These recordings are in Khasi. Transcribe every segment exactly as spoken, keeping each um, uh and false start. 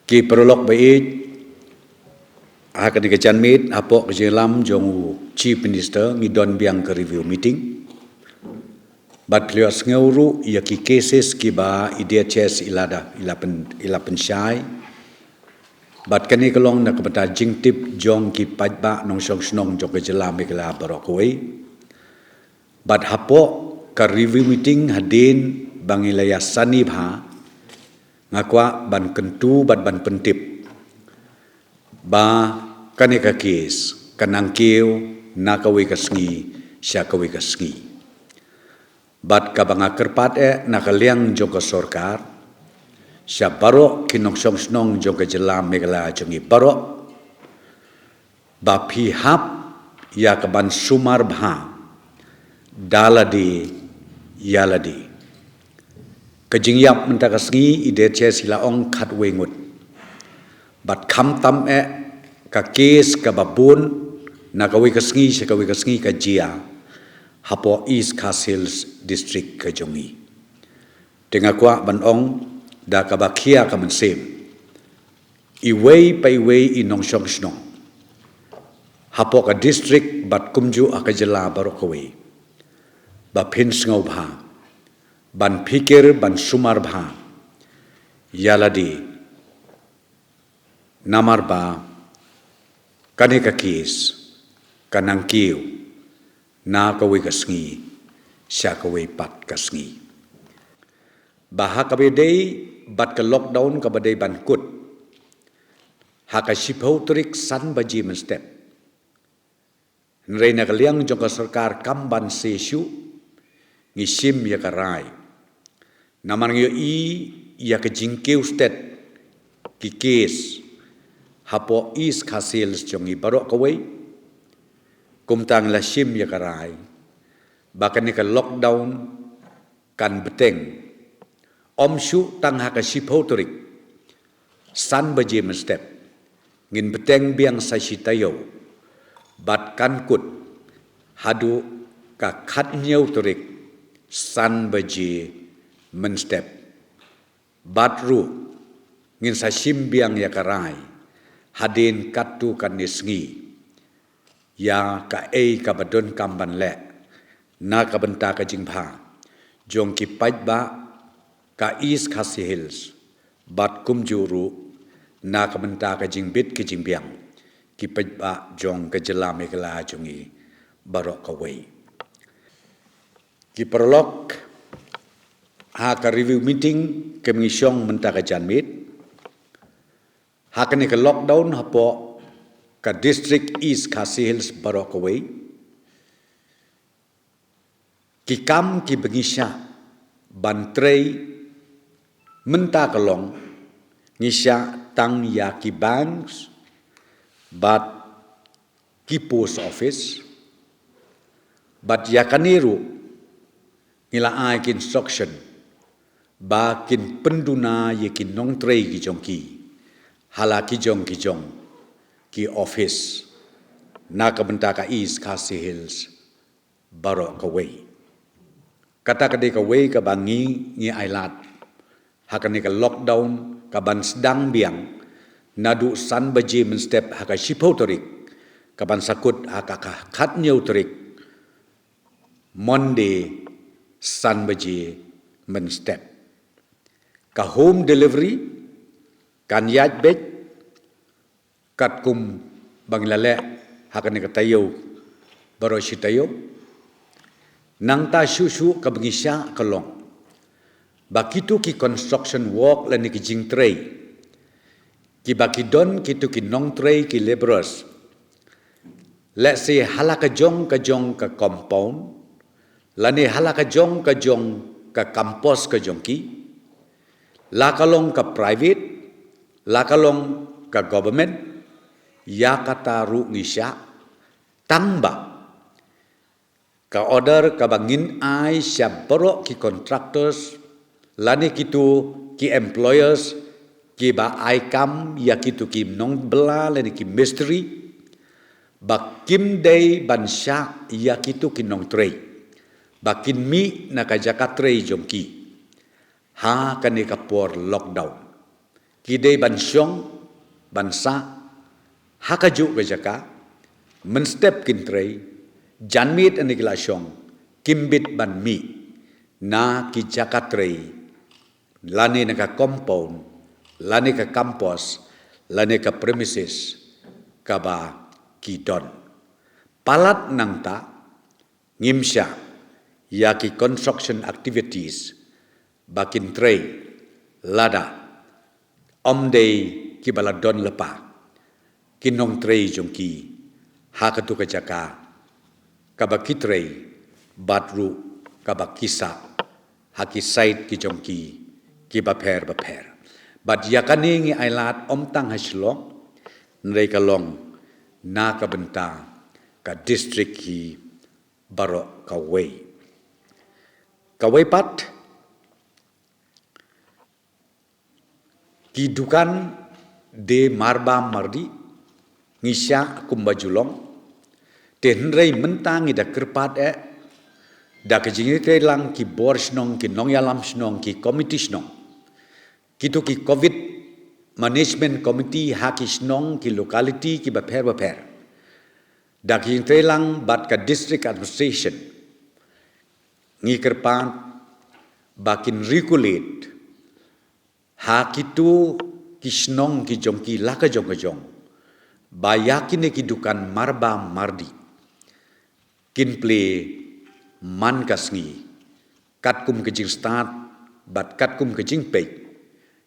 Ki paralok ba ïeit, ha kane ka janmiet hapoh ka jingïalam jong u Chief Minister ngi don biang ka review meeting. Bad phi la ïohsngew ruh ïa ki cases kiba i DHS i la da, i la pyn, i la pynshai. Bad kane ka long na ka bynta jingtip jong ki paidbah nongshong shnong jong ka jylla Meghalaya baroh kawei. Bad hapoh ka review meeting hadien ba ngi la ïa sani bha, nga kwah ban kyntu bad ban pyntip ba kane ka case ka nang kiew na kawei ka sngi sha kawei ka sngi. Bad kaba nga kyrpad eh na ka liang jong ka sorkar sha baroh ki nongshong shnong jong ka jylla Meghalaya jong ngi baroh, ba phi hap ïa ka ban sumar bha da lade ïa lade. Ka jingïap mynta ka sngi i DHS i la ong khatwei ngut. Bad khamtam eh ka case kaba bun na kawei ka sngi sha kawei ka sngi ka jia hapoh East Khasi Hills District ka jong ngi. Te nga kwah ban ong da kaba khia ka mynsiem, iwei pa iwei i nongshong shnong hapoh ka district bad kumjuh ha ka jylla baroh kawei, ba phin sngewbha ban phikir ban sumar bha ïa lade, namar ba kane ka case ka nang kiew na kawei ka sngi sha kawei pat ka sngi. Ba ha kaba dei bad ka lockdown kaba dei ban kut ha ka shiphew tarik san baje mynstep. Hynrei na ka liang jong ka sorkar kam ban seh shuh, ngi shim ïa ka rai. Namar ngi ïohi ïa ka jingkiew stet ki case hapoh East Khasi Hills jong ngi baroh kawei. Kumta ngi la shim ïa ka rai ba kane ka lockdown kan bteng. Ym shuh tang ha ka shiphew tarik san baje mynstep, ngin bteng biang sa shi taïew, bad kan kut haduh ka khathynñiew tarik san baje mynstep. Bad ruh ngin sa shim biang ïa ka rai hadien katto katne sngi ïa kaei kaba donkam ban leh na ka bynta ka jingbha jong ki paidbah ka East Khasi Hills, bad kumjuh ruh na ka bynta ka jingbit ka jingbiang ki paidbah jong ka jylla Meghalaya jong ngi baroh kawei. Ki paralok, ha ka review meeting kaba ngi shong mynta ka janmiet ha kane ka lockdown hapoh ka district East Khasi Hills baroh kawei, ki kam kiba ngi shah ban trei mynta ka long, ngi shah tang ïa ki banks bad ki post office. Bad ïa kane ruh ngi la ai ki instruction ba kin pynduna ïa ki nongtrei ki jong ki ha la ki jong ki jong ki office na ka bynta ka East Khasi Hills baroh kawei. Kata ka dei kawei kaba ngi, ngi ailad ha kane ka lockdown kaban sdang biang naduh san baje mynstep ha ka shiphew tarik, kaban sa kut ha ka, ka khathynñiew tarik, Monday, san baje mynstep. Ka home delivery kan ïaid beit katkum ba ngi la leh ha kane ka taïew baroh shi taïew. Nangta shuh shuh kaba ngi shah ka long ba kito ki construction work lane ki jingtrei kiba ki don kito ki nongtrei ki labourers, let's say ha la ka jong ka jong ka compound lane ha la ka jong ka jong ka campus ka jong ki, la ka long ka private, la ka long ka government, ïa kata ruh ngi shah. Tangba ka order kaba ngin ai sha baroh ki contractors lane kito ki employers kiba ai kam ïa kito ki nongbylla lane ki mistri, ba kim dei ban shah ïa kito ki nongtrei ba kin mih na ka jaka trei jong ki ha kane ka por lockdown. Ki dei ban shong, ban sah ha kajuh ka jaka, mynstep kin trei, janmiet ynda ki la shong, kim bit ban mih na ki jaka trei, lane na ka compound, lane ka campus, lane ka premises kaba ki don. Palat nangta, ngim shah ïa ki construction activities ba kin trei lada ym dei kiba la don lypa ki nongtrei jong ki ha katu ka jaka kaba ki trei bad ruh kaba ki sah ha ki site ki jong ki kiba pher bapher. Bad ïa kane ngi ailad ym tang ha Shillong, hynrei ka long na ka bynta ka district hi baroh kawei. Kawei pat, ki dukan de marbam mardi, ngi shah kumba ju long. Te hynrei mynta ngi da kyrpad eh da ka jingïatreilang ki bor shnong, ki nongïalam shnong, ki komiti shnong, kitu ki covid management committee ha ki shnong, ki locality kiba pher bapher, da ka jingïatreilang bad ka district administration, ngi kyrpad ba kin regulate ha kitu ki shnong ki jong ki la ka jong ka jong, ba ïa kine ki dukan marbam mardi kin plie man ka sngi katkum ka jingstad bad katkum ka jingpeit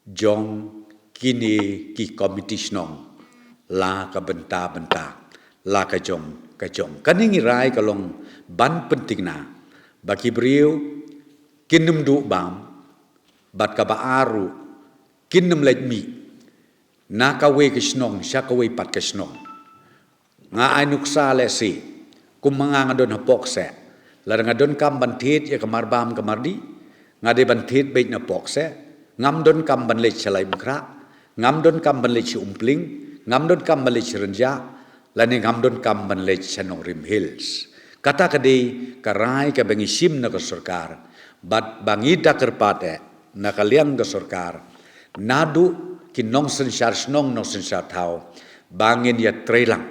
jong kine ki komiti shnong la ka bynta bynta, la ka jong ka jong. Kane ngi rai ka long ban pyntikna ba ki briew kin ym duh bam, bad kaba ar ruh kin ym leit mih na kawei ka shnong sha kawei pat ka shnong. Nga ai nuksa lehse, kum ma nga nga don hapoh kseh, lada nga donkam ban thied ïa ka marbam ka mardi, nga dei ban thied beit napoh kseh. Ngam donkam ban leit sha Laitumkhrah, ngam donkam ban leit sha Umpling, ngam donkam ban leit sha Rynjah, lane ngam donkam ban leit sha Nongrim Hills. Kata ka dei ka rai kaba ngi shim na ka sorkar, bad ba ngi da kyrpad eh na ka liang ka sorkar, naduh ki nongsynshar shnong nongsynshar thaw, ba ngin ïatreilang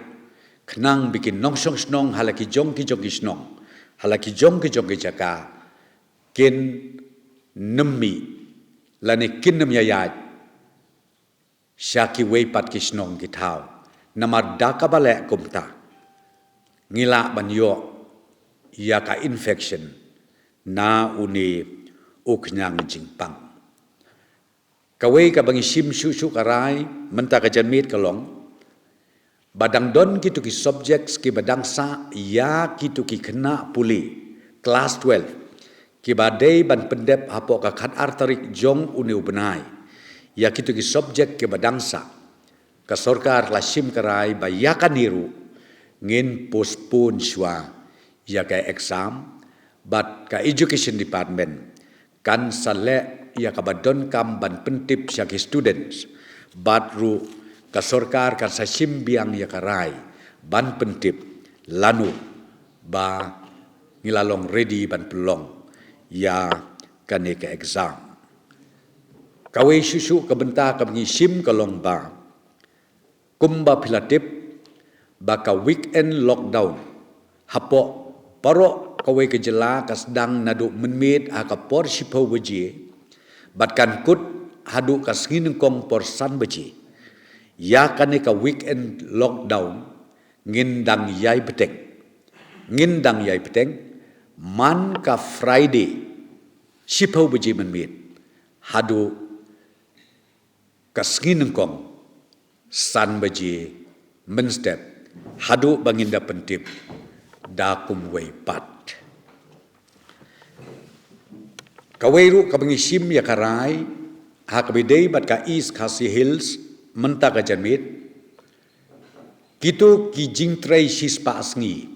khnang ba ki nongshong shnong ha la ki jong ki jong ki shnong, ha la ki jong ki jong ki jaka, kin ym mih lane kin ym ïaid sha kiwei pat ki shnong ki thaw. Namar da kaba leh kumta, ngi lah ban ïoh ïa ka infection na une u khñiang jingpang. Kawei kaba ngi shim shuh shuh ka rai mynta ka janmiet ka long ba dang don kitu ki subjects kiba dang sah ïa kitu ki khynnah pule klas twelve, kiba dei ban pyndep hapoh ka khatar tarik jong une u bnai. Ïa kitu ki subject kiba dang sah, ka sorkar la shim ka rai ba ïa kane ruh ngin postpone shuwa ïa ka exam, bad ka education department kan sa leh ïa kaba donkam ban pyntip sha ki students, bad ruh ka sorkar kan sa shim biang ïa ka rai ban pyntip lano ba ngi la long ready ban pynlong ïa kane ka exam. Kawei shuh shuh ka bynta kaba ngi shim ka long ba, kumba phi la tip ba ka weekend lockdown hapoh baroh kawei ka jylla ka sdang naduh mynmiet ha ka por shiphew baje bad kan kut haduh ka sngi nyngkong por san baje. Ïa kane ka weekend lockdown ngin dang ïai bteng, ngin dang ïai bteng man ka Friday shiphew baje mynmiet haduh ka sngi nyngkong san baje mynstep, haduh ba ngin da pyntip da kumwei pat. Kawei ruh kaba ngi shim ïa ka rai ha kaba ïadei bad ka East Khasi Hills mynta ka janmiet, kitu ki jingtrei shispah sngi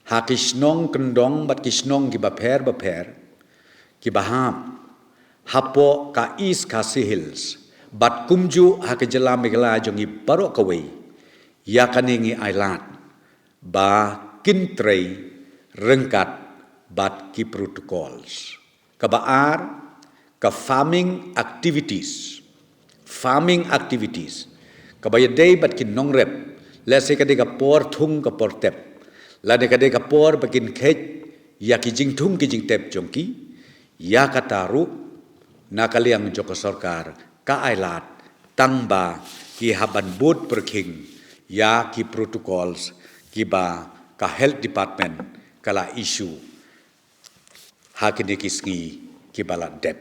ha ki shnong kyndong bad ki shnong kiba pher bapher kiba hap hapoh ka East Khasi Hills bad kumjuh ha ka jylla Meghalaya jong ngi baroh kawei, ïa kane ngi ailad ba kin trei ryngkat bad ki protocols. Kaba ar, ka farming activities farming activities, kaba ïadei bad ki nongrep, lehse ka dei ka por thung ka por tep, lane ka dei ka por ba kin kheit ïa ki jingthung ki jingtep jong ki, ïa kata ruh na ka liang jong ka sorkar ka ai lad tang ba ki hap ban bud pyrkhing ïa ki protocols kiba ka health department ka la issue ha kine ki sngi kiba la dep.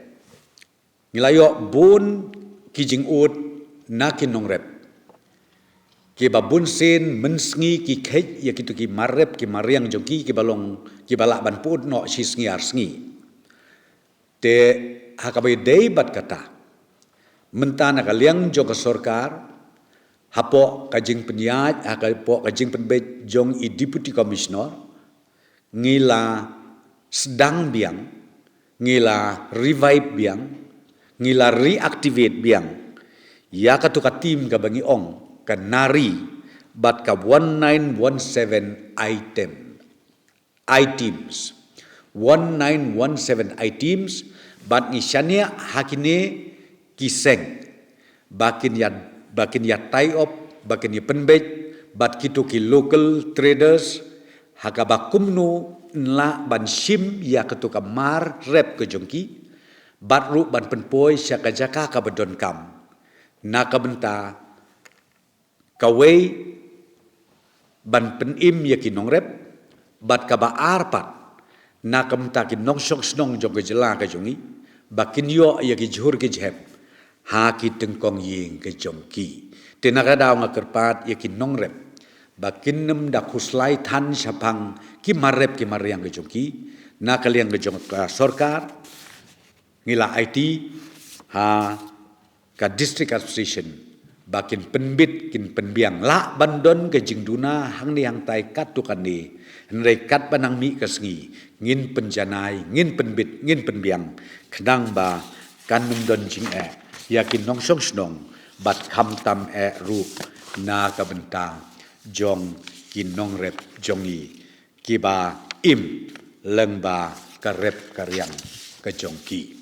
Ngi la ïoh bun ki jingud na ki nongrep kiba bun sien mynsngi ki kheit ïa kito ki mar rep ki mar riang jong ki kiba long kiba lah ban pyut noh shi sngi ar sngi. Te ha kaba ïadei bad kata, mynta na ka liang jong ka sorkar, hapoh ka jingpynïaid, hapoh ka jingpynbeit jong i Deputy Commissioner, ngi la sdang biang, ngi la revive biang, ngi la reactivate biang ïa katu ka team kaba ngi ong ka NARI bad ka one nine one seven item, iteams, one nine one seven iteams, bad ngi shaniah ha kine ki seng ba kin ïa, ba kin ïa tie up, ba kin ïa pynbeit bad kito ki local traders ha kaba kumno yn lah ban shim ïa katu ka mar rep ka jong ki, bad ruh ban pynpoi sha ka jaka kaba donkam na ka bynta kawei ban pynim ïa ki nongrep, bad kaba ar pat na ka bynta ki nongshong shnong jong ka jylla ka jong ngi ba kin ïoh ïa ki jhur ki jhep ha ki tyngkong ïing ka jong ki. Te na ka daw nga kyrpad ïa ki nongrep ba kin nym da khuslai than shaphang ki mar rep ki mar riang ka jong ki, na ka liang ka jong ka sorkar ngi la aiti ha ka District Administration ba kin pynbit kin pynbiang, lah ban don ka jingduna hangne hangtai katto katne, hynrei katba nang mih ka sngi ngin pynjanai, ngin pynbit, ngin pynbiang, khnang ba kan nym don jingeh ïa ki nongshong shnong bad khamtam eh ruh na ka bynta jong ki nongrep jong ngi kiba im lyngba ka rep ka riang ka jong ki.